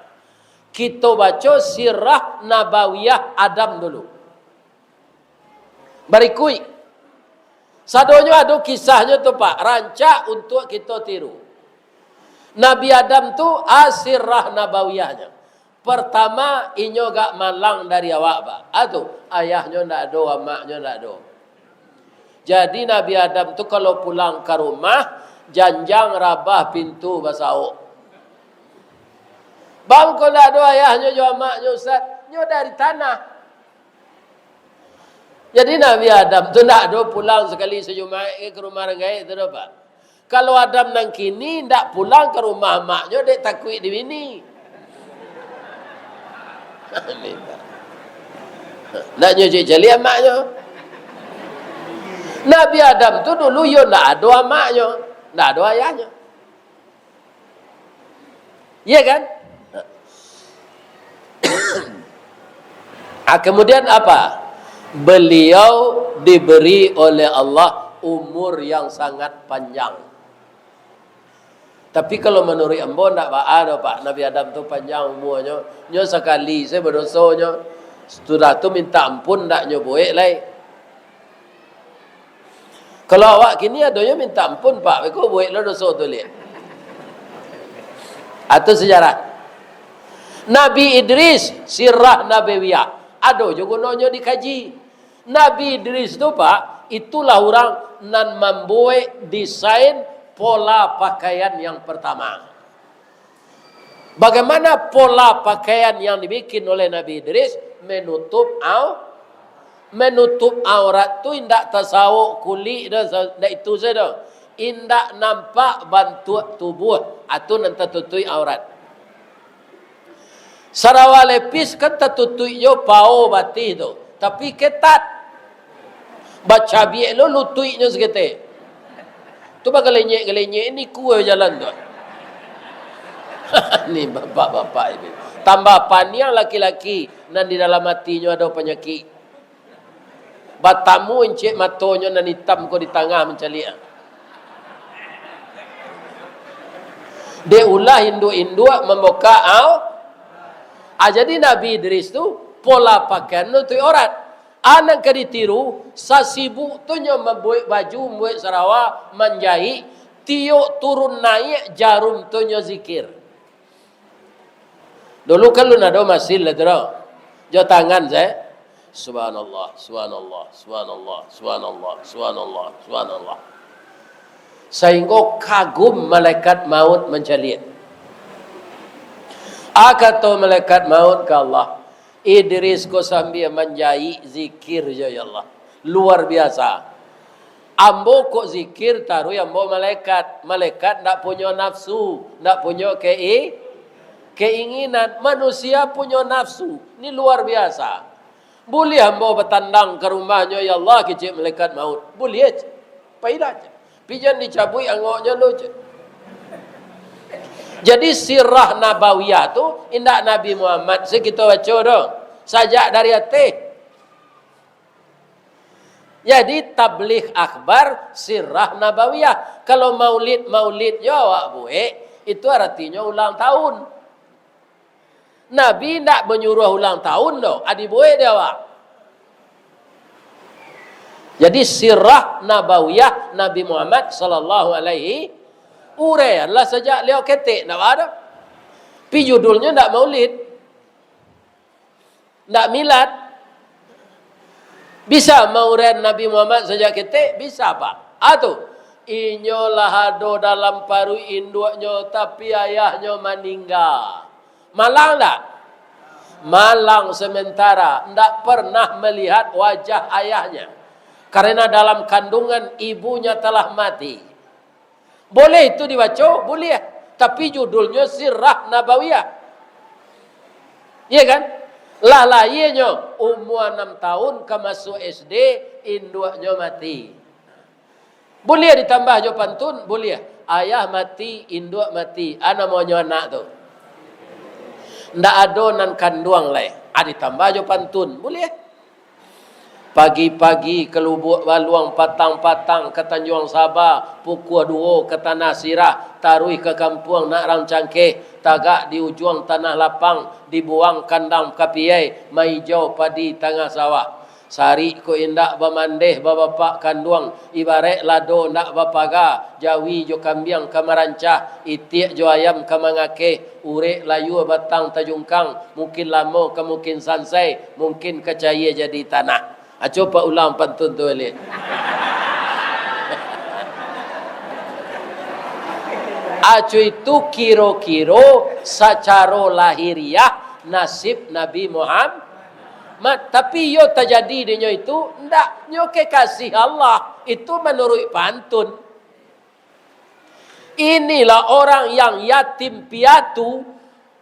kito baco sirah Nabawiyah Adam dulu. Barikuik. Sadonyo ado kisahnyo tu, Pak. Rancak untuak kito tiru. Nabi Adam tu, a, sirah Nabawiyahnyo. Partamo, inyo agak malang dari awak, Pak. A tu, ayahnyo ndak ado, amaknyo ndak ado. Jadi, Nabi Adam tu kalau pulang ka rumah, janjang rabah pintu basaok. Bang, kok ndak ado ayahnyo jo amaknyo, Ustaz? Nyo dari tanah. Jadi, Nabi Adam tu ndak ado pulang sakali sajumaik ka rumah urang gaek tu doh, Pak. Kalau Adam nan kini ndak pulang ka rumah amaknyo dek takuik dibini. Ndak nyo cek caliak amaknyo. Nabi Adam tu dulu yo ndak ado amaknyo, ndak ado ayahnyo. Iya kan? Ah, kemudian apa? Beliau diberi oleh Allah umur yang sangat panjang. Tapi kalau manuruik ambo, ndak baa doh, Pak. Nabi Adam tu panjang umuanyo. Nyo sakali sajo badosonyo. Sudah tu minta ampun, ndak nyo buek lai. Kalau awak kini adonyo minta ampun, Pak, beko buek lo doso tu liak. Atau sejarah. Nabi Idris, sirah Nabawiyah, ado jo gunonyo dikaji. Nabi Idris tu, Pak, itulah urang nan mambuek desain pola pakaian yang pertama. Bagaimana pola pakaian yang dibikin oleh Nabi Idris? Menutup au-, menutup aurat tu indak tasaok kulik doh, sa-, indak itu sajo doh. indak nampak bantuak tubuah, a tu nan tatutuik aurat. Sarawa lepis kan tatutuik jo pao batih tu, tapi ketat. Bacabiak lo lutuiknyo saketek. Tu bagalenyek-galenyek ni kue jalan tu. Ni bapak-bapak ini. Tambah paniang laki-laki nan di dalam atinyo ado panyakik. Batamu incek matonyo nan itam ko di tangah mancaliak. Dek ulah induak-induak mambukak au-, ah, jadi Nabi Idris tu pola pakaian nutuik aurat. A nan ka ditiru, sasibuk tu nyo mambuek baju, mambuek sarawa, manjaik, tiok turun naiak jarum tu nyo zikir. Dulu kan lun ado masin lah tu doh. Jo tangan sae. Subhanallah, subhanallah, subhanallah, subhanallah, subhanallah, subhanallah. Sainggo kagum malaikat maut mancaliak. A kato malaikat maut ka Allah, "Idris ko sambia manjaik zikir jo, ya Allah. Luar biasa. Ambo kok zikir taruih ambo malaikat. Malaikat ndak punyo nafsu, ndak punyo kei-, keinginan. Manusia punyo nafsu. Ni luar biasa. Buliah ambo batandang ka rumahnyo, ya Allah," kecek malaikat maut. "Buliah, cek. Pailah, cek. Pi jan dicabuik angoknyo lo," cek. Jadi sirah nabawiyah tu indak Nabi Muhammad se kito baco doh. Sajak dari ateh. Jadi, tabligh akhbar sirah nabawiyah. Kalau maulid-maulid yo awak buek, itu aratinyo ulang tahun. Nabi ndak manyuruah ulang tahun doh, a dibuek dek awak. Jadi, sirah nabawiyah Nabi Muhammad sallallahu alaihi, uraianlah sajak liau ketek, ndak baa doh. Pi judulnyo ndak maulid. Ndak milad. Bisa mauraian Nabi Muhammad sajak ketek? Bisa, Pak. A tu, inyo lah ado dalam paruik induaknyo, tapi ayahnyo maningga. Malang ndak? Malang sementara, ndak pernah melihat wajah ayahnya. Karena dalam kandungan ibunya telah mati. Boleh itu dibaco? Boleh. Tapi judulnyo Sirah Nabawiyah. Iya kan? Lah lahianyo umua anam tahun ka masuak S D, induaknyo mati. Boleh ditambah jo pantun? Boleh. Ayah mati, induak mati. A namonyo anak tu? Ndak ado nan kanduang lai. A ditambah jo pantun? Boleh. Pagi-pagi ka Lubuak Baluang, patang-patang ka Tanjuang Saba, pukua duo ka Tanah Sirah, taruih ka kampuang Nak Rang Cangkeh, tagak di ujuang tanah lapang, dibuang kandang kapiai, maijau padi tangah sawah. Sarik ko indak bamandeh babapak kanduang, ibaraik lado ndak bapaga, jawi jo kambiang ka marancah, itiak jo ayam ka mangakeh, urek layua batang tajungkang, mungkin lamo ka mungkin sansai, mungkin ka caia jadi tanah. Aco Pak ulang pantun tu baliak. Aco itu kiro-kiro sacaro lahiriah nasib Nabi Muhammad. Tapi iyo tajadi dinyo itu, ndak, nyo kekasih Allah. Itu manuruik pantun. Inilah orang yang yatim piatu,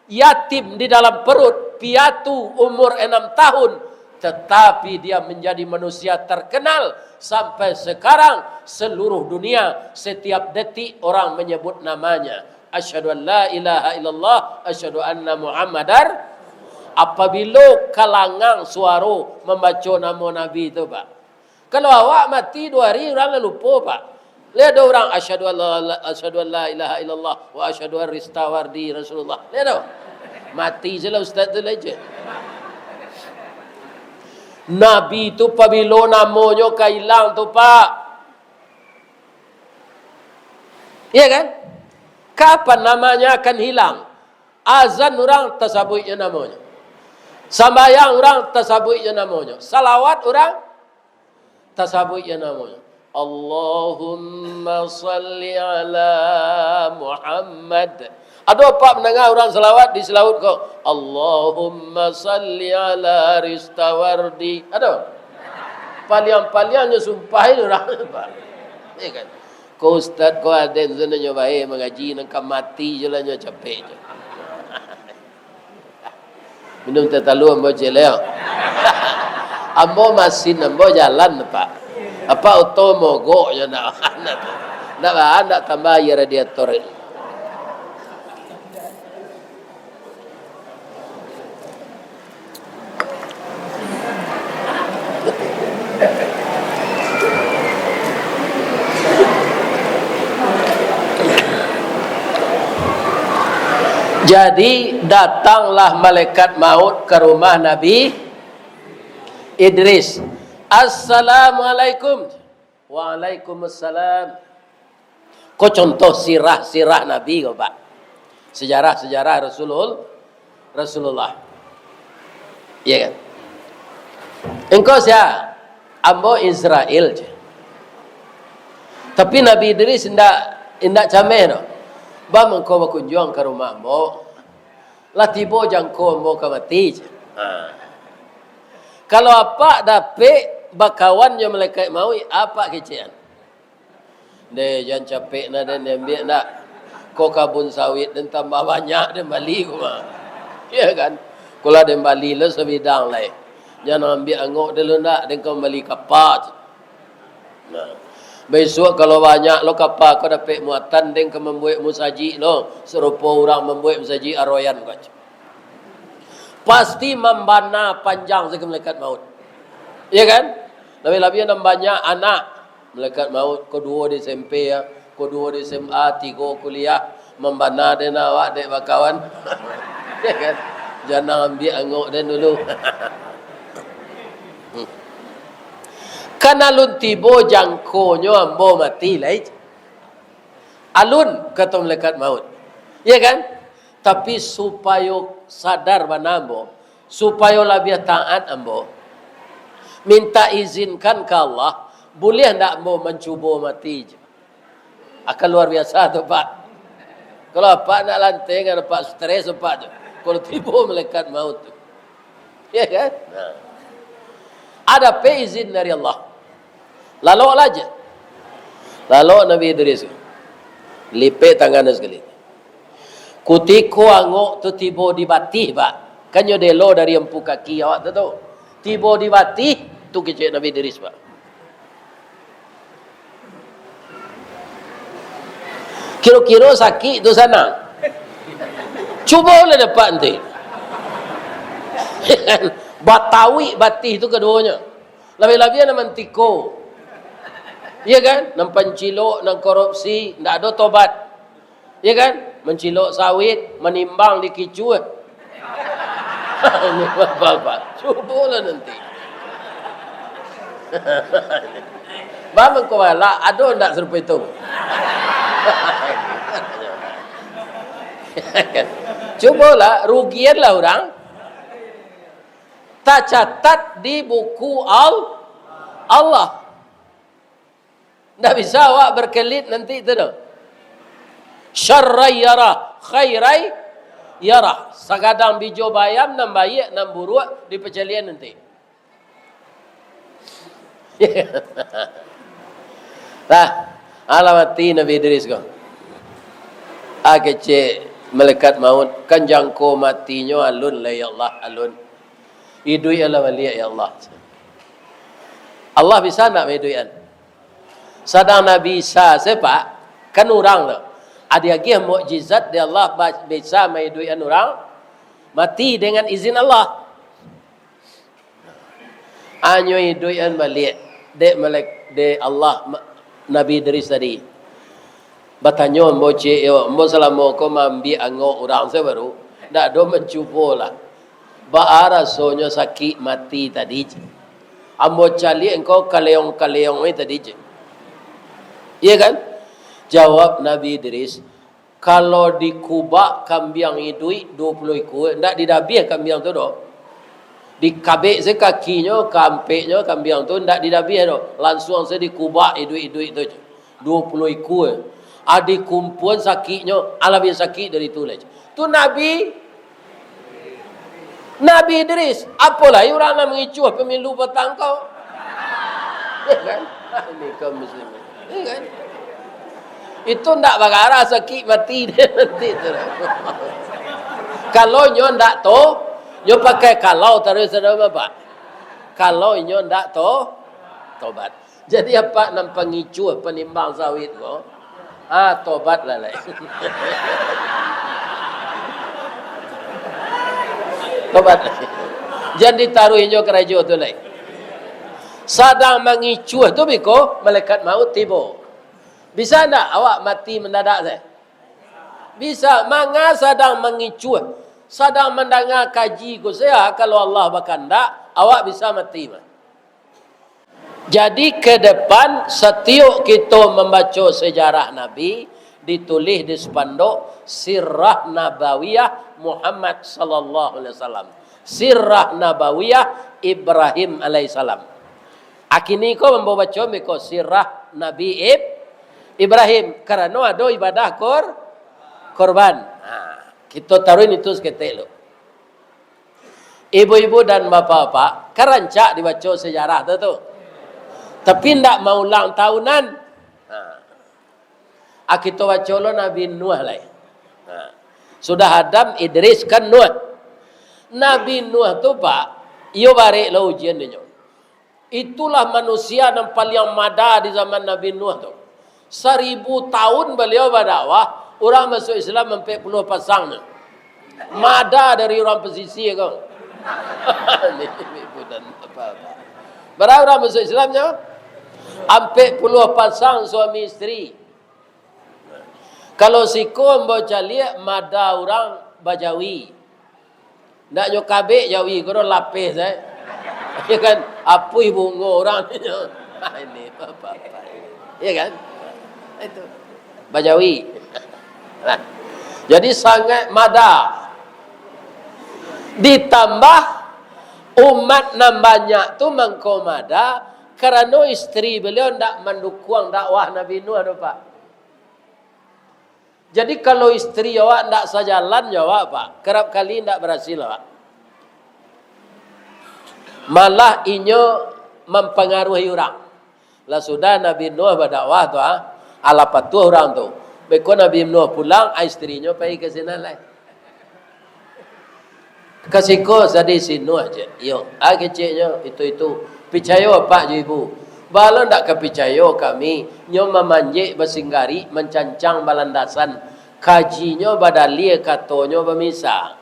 yatim di dalam perut, piatu umur enam tahun, tetapi dia menjadi manusia terkenal sampai sekarang, seluruh dunia, setiap detik orang menyebut namanya. Asyhadu an la ilaha illallah, asyhadu anna Muhammadar. Apabilo kalangang suaro mambaco namo Nabi tu, Pak. Kalau awak mati duo hari, urang lah lupo, Pak. Lai ado urang, "Asyhadu an la, asyhadu an la ilaha illallah wa asyhadu an Ristawardi Rasulullah." Lai ado. Mati se lah ustaz tu lai je. Nabi tu pabilo namonyo ka ilang tu, Pak. Iya kan? Kapan namanya akan hilang? Azan urang tasabuiknyo namonyo. Sambayang urang tasabuiknyo namonyo. Salawat urang tasabuiknyo namonyo. Allahumma salli ala Muhammad. Ado apak mandanga urang salawat di salawat ko, "Allahumma salli ala Ristawardi"? Ado? Paliang-paliangnyo sumpah itu urang. Iya kan? Ko ustaz, ko aden tu nyo bae mangaji, nan ka mati je lah nyo capek je. Minum teh talua ambo ciek lai. Ambo masin, ambo jalan, Pak. Apak oto mogok nyo ndak, ndak, ndak tambah aia radiator. Jadi, datanglah malaikat maut ka rumah Nabi Idris. "Assalamualaikum." "Waalaikumsalam." Ko contoh sirah-sirah Nabi ko, Pak. Sejarah-sejarah Rasulul-, Rasulullah. Iya kan? "Engkau sia?" "Ambo Israel," je. Tapi Nabi Idris indak, indak cameh doh. "Ba mangko bakunjuang ka rumah ambo. Lah tibo jangko ambo ka mati," je. Ha. Kalau apak dapek bakawan jo malaikat mauik, apak kecekan. "Deh, jan capek na den, diambiak ndak? Ko kabun sawit den tambah banyak den bali ko mah." Iya kan? Ko lah den bali lo sabidang lai. Jan ambiak angok den lo ndak, den ka mambali kapa. Nah, bisuak kalau banyak lo kapa ko dapek muatan, den ka mambuek musajik lo, sarupo urang mambuek musajik Aroyan ko. Pasti mambana panjang sajo malaikat maut. Iya kan? Labiah-labiah nan banyak anak. Malaikat maut, ko duo di S M P, ya, ko duo di S M A, tigo kuliah, mambana den awak dek bakawan. Ya kan? Jan ambiak angok den dulu. Kan alun tibo jangkonyo ambo mati lai. Alun, kato malaikat maut. Ya kan? Tapi supayo sadar bana ambo, supayo labiah taat ambo, minta izinkan ka Allah, buliah ndak ambo mancubo mati je? Akan luar biasa tu, Pak. Kalau apak nak lanteng, apak stres, apak tu. Kalau tibo malaikat maut tu. Ya kan? Nah. Ado pe izin dari Allah. Lalok lah je. Lalok Nabi Idris. Lipek tangan sakali. Kutiko angok tu tibo di batih, Pak. Kan nyo delo dari ampu kaki awak tu, tu. Tibo di batih, tu kecek Nabi Idris, Pak. Kiro-kiro sakik tu sanang? Cubolah dapek nanti. Batawik batih tu kaduonyo. Labiah-labiah nan mantiko. Iya kan? Nan pancilok, nan korupsi, ndak ado tobat. Iya kan? Mancilok sawit, manimbang di kicuah. Bapak, cubolah nanti. Bang mangko balak, ado ndak sarupo itu? Cubolah, rugianlah urang. Tacatat di buku Al-, Allah. Ndak bisa awak berkelit nanti tu doh. Syarrai yarah, khairai yarah. Sagadang bijo bayam, nan baiak, nan buruak, dipacaliak nanti. Lah, alah mati Nabi Idris ko. Ah, kecek malaikat maut, kan jangko matinyo alun lah, ya Allah, alun. Iduik alah baliak, ya Allah. Allah bisa ndak maiduikan? Sadang Nabi Isa se, Pak, kan urang tu. Ado agiah mukjizat di Allah ba-, bisa maiduikan urang mati dengan izin Allah. Anyo iduikan baliak dek malek-, dek Allah ma-, Nabi Idris tadi. Batanyo ambo ciek yo, ambo salamo ko maambiak angok urang se baru, ndak ado mancubo lah. Baa rasonyo sakik mati tadi, cek. Ambo caliak engkau kaleong-kaleong ni tadi, cek. Iya kan? Jawab Nabi Idris, kalau dikubak kambiang iduik duo puluah ikua, ndak didabiah kambiang tu doh. Dikabek se kakinyo, kaampeknyo kambiang tu, ndak didabiah doh. Lansuang se dikubak iduik-iduik tu, cek. Duo puluah ikua. Adi kumpuan sakiknyo, alah labiah sakik dari tu lai. Tu Nabi, Nabi Idris. Apo lai urang nan mangicuah pamilu patang ko? Ya kan? Ini kaum muslimin. Ya kan? Itu ndak bagarah sakik mati deh nanti tu. Kalau nyo ndak to, nyo pakai kalau taruih, saudara Bapak. Kalau inyo ndak to, tobat. Jadi apak nan pangicuah panimbang sawit ko, ah, tobatlah lai. Tobat. Jan ditaruih inyo karajo tu lai. Sadang mangicuah tu biko malaikat maut tibo. Bisa ndak awak mati mandadak se? Bisa. Manga sadang mangicuah, sadang mandanga kaji ko se, ah, kalau Allah bakandak, awak bisa mati mah. Jadi, ke depan, satiok kito mambaco sejarah Nabi, ditulih di spanduk Sirah Nabawiyah Muhammad sallallahu alaihi wasallam, Sirah Nabawiyah Ibrahim alaihissalam. Akini ko mambaco beko Sirah Nabi Ib-, Ibrahim, karano ado ibadah kor-, korban. Ha, kito taruih itu saketek lu. Ibu-ibu dan bapak-bapak, kan rancak dibaco sejarah tu, tu. Tapi ndak maulang tahunan. Ha. Ah, kito baco lo Nabi Nuh lai. Ha. Sudah Adam, Idris, kan Nuh. Nabi Nuh tu, Pak, iyo barek lo ujian dinyo. Itulah manusia nan paliang mada di zaman Nabi Nuh tu. Saribu tahun baliau badakwah, urang masuak Islam ampek puluah pasang nyo. Mada dari urang pasisia ko. Ni bukan apa-apa. Bara urang masuak Islam nyo? Ampek puluah pasang suami isteri. Kalau siko ambo caliak, mada urang bajawi. Ndak nyo kabek jawi ko doh, lapeh sae. Ya kan? Apuih bungo urang. Ini apa-apa. Ya kan? Itu. Bajawi. Nah. Jadi sangat mada. Ditambah umat nan banyak tu mangko mada karano isteri baliau ndak mandukuang dakwah Nabi Nuh tu, Pak. Jadi, kalau isteri awak ndak sajalan jo awak, Pak, kerap kali ndak barasil awak. Malah inyo mampangaruhi urang. Lah sudah Nabi Nuh badakwah tu, ah, alah patuah urang tu. Beko Nabi Nuh pulang, ah, isterinyo pai ka sinan lai. Ka siko sadih si Nuh, cek. Iyo, ah, keceknyo, itu-itu. Picayo apak jo ibu. Baa lo ndak ka picayo kami, nyo mamanjek basinggarik, mancancang balandasan. Kajinyo badalia, katonyo bamisa.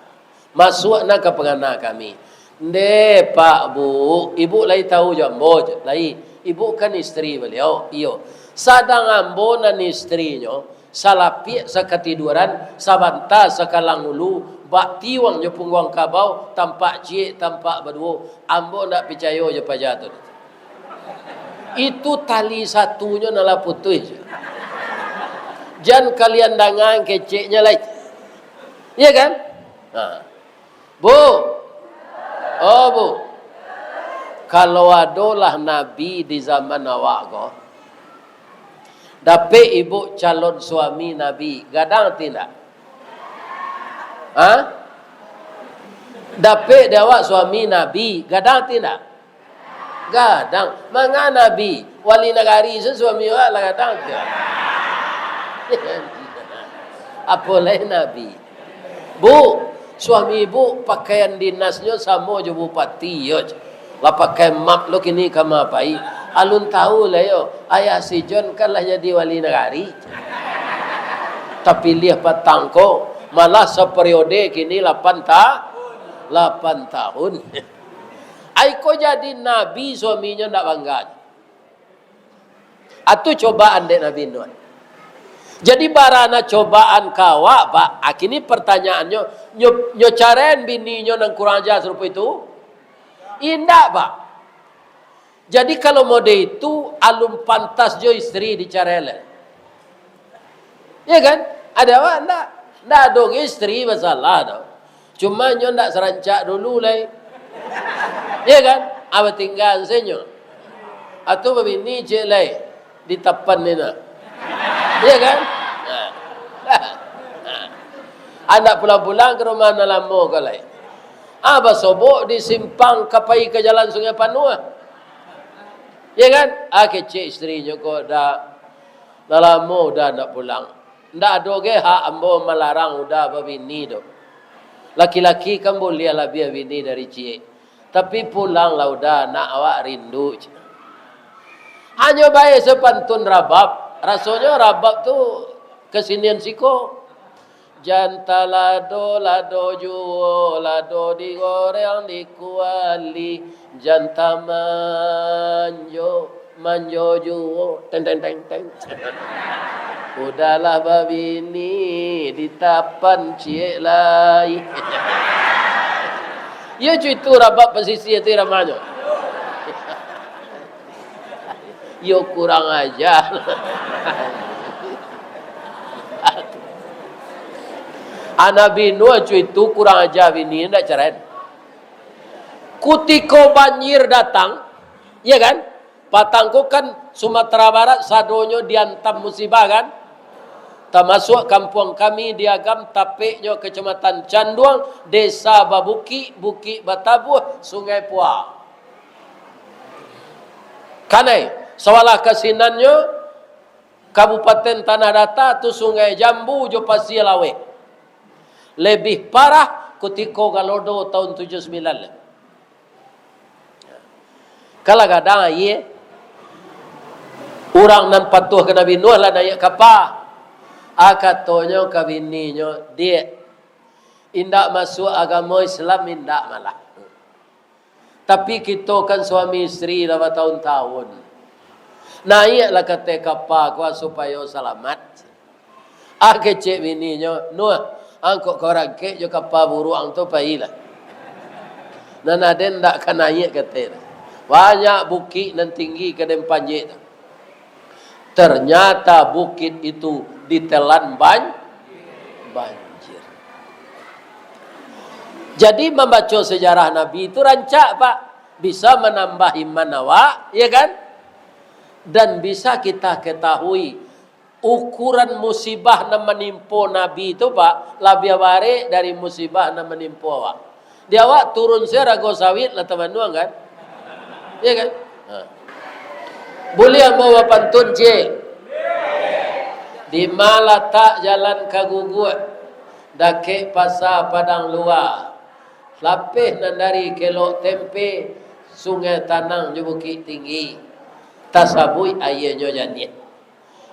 Masuak nak ka pangana kami. Ndeh, Pak, Bu, ibu lai tahu jo ambo, cek. Lai, ibu kan isteri baliau. Iyo. Sadang ambo nan isterinyo, salapiak sakatiduaran, sabanta sakalang ulu, bak tiwang jo pungguang kabau, tampak ciek, tampak baduo. Ambo ndak picayo jo paja tu. Itu tali satunyo nan lah putuih. Jan kalian danga keceknyo lai. Iya kan? Ha. Bu. Oh, Bu. Kalau adolah nabi di zaman awak ko, dapek ibu calon suami nabi, gadang ati ndak? Ha? Dapek di awak suami nabi, gadang ati ndak? Gadang. Manga nabi, wali nagari se suami awak lah gadang tu. Apo lai nabi? Bu, suami ibu pakaian dinasnyo samo jo bupati, yo. Lah pakai map lo kini ka ma pai. Alun tahu lah yo, ayah si John kan lah jadi wali nagari. Tapiliah patang ko, malah saperiode kini lapan ta-, lapan tahun. Ai ko jadi nabi suaminyo ndak bangga. Atu cobaan dek Nabi Nuh. Jadi, bara na cobaan ka awak, Pak? Ah, kini pertanyaannyo, nyo, nyo caraian bininyo nan kurang aja sarupo itu? Indak, Pak. Jadi, kalau mode itu, alun pantas jo isteri dicarai lai. Ya kan? Ada awak ndak? Ndak ado isteri masalah tu. Cuma nyo ndak sarancak dulu lai. Ya kan? Ah, batinggaan se nyo. Atu babini ciek lai, ditapan ni nah. Ya kan? Nah. Ah, ndak pulang-pulang ka rumah nan lamo ko lai. Ah, basobok di simpang ka pai ka jalan Sungai Panuah. Ya kan? Ah, kecek isterinyo ko dak. Lah lamo Uda ndak pulang. Ndak ado ge hak ambo malarang Uda babini doh. Laki-laki kan buliah labiah bini dari ciek. Tapi pulanglah Uda, anak awak rindu, cek. Hanyo bae sapantun rabab. Rasonyo rabab tu kasinian siko. Jan talado, lado juo, lado digoreng di kuali, jan tamanjo, manjo juo, teng, teng, teng, teng. Uda lah babini, ditapan ciek lai. Iyo, cuitu rabab pasisia tu iramanyo. Yo kurang aja. Ah, Nabi Nuh cuitu kurang aja bini, ndak cerai. Kutiko banjir datang, ya kan? Patang ko kan Sumatera Barat sadonyo diantam musibah kan? Tamasuak kampuang kami di Agam, tapeknyo Kecamatan Canduang, desa babukik, bukik batabuah, sungai puak. Kanai, sawalah kasinannyo, Kabupaten Tanah Data tu Sungai Jambu jo Pasia Laweh. Lebih parah kutiko Galodo tahun tujuh sembilan lah. Kalah gadang aia. Urang nan patuah ka Nabi Nuh lah naiak kapa. Ah, katonyo ka bininyo, "Diak, indak masuak agamo Islam, indak malah. Tapi kito kan suami isteri lah batahun-tahun. Naiaklah ka ateh kapa ko supayo salamat." Ah, kecek bininyo, "Nuh, angkok ka rangkek jo kapa buruang tu pailah. Nan aden ndak ka naiak ka ateh tu. Banyak bukik nan tinggi ka den panjek tu." Ternyata bukit itu ditelan ban-, banjir. Jadi, mambaco sejarah Nabi itu rancak, Pak. Bisa manambah iman awak, ya kan? Dan bisa kita ketahui ukuran musibah nan manimpo Nabi tu, Pak, labiah barek dari musibah nan manimpo awak. Di awak turun se rago sawit lah tamanuang, kan? Iya, kan? Ha. Buliah ambo bapantun, ciek? Dima latak jalan ka Guguak, dakek Pasa Padang Lua, lapeh nan dari Kelok Tempe, Sungai Tanang jo Bukik Tinggi, tasabuik aianyo janiah.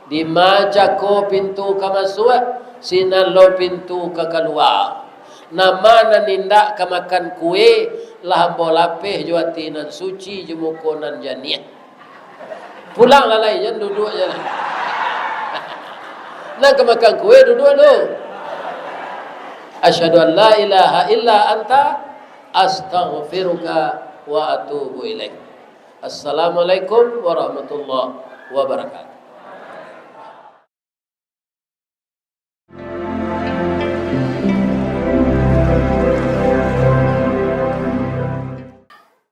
Dima cako pintu ka masuak, sinan lo pintu ka kalua. Nama nan indak ka makan kue, lah ambo lapeh jo ati nan suci, jo muko nan janiah. Pulang lah lai, jan duduak jan. Nan ka makan kue, duduak lu. Asyhadu an la ilaha illa anta, astaghfiruka wa atubu ilaik. Assalamualaikum warahmatullahi wabarakatuh.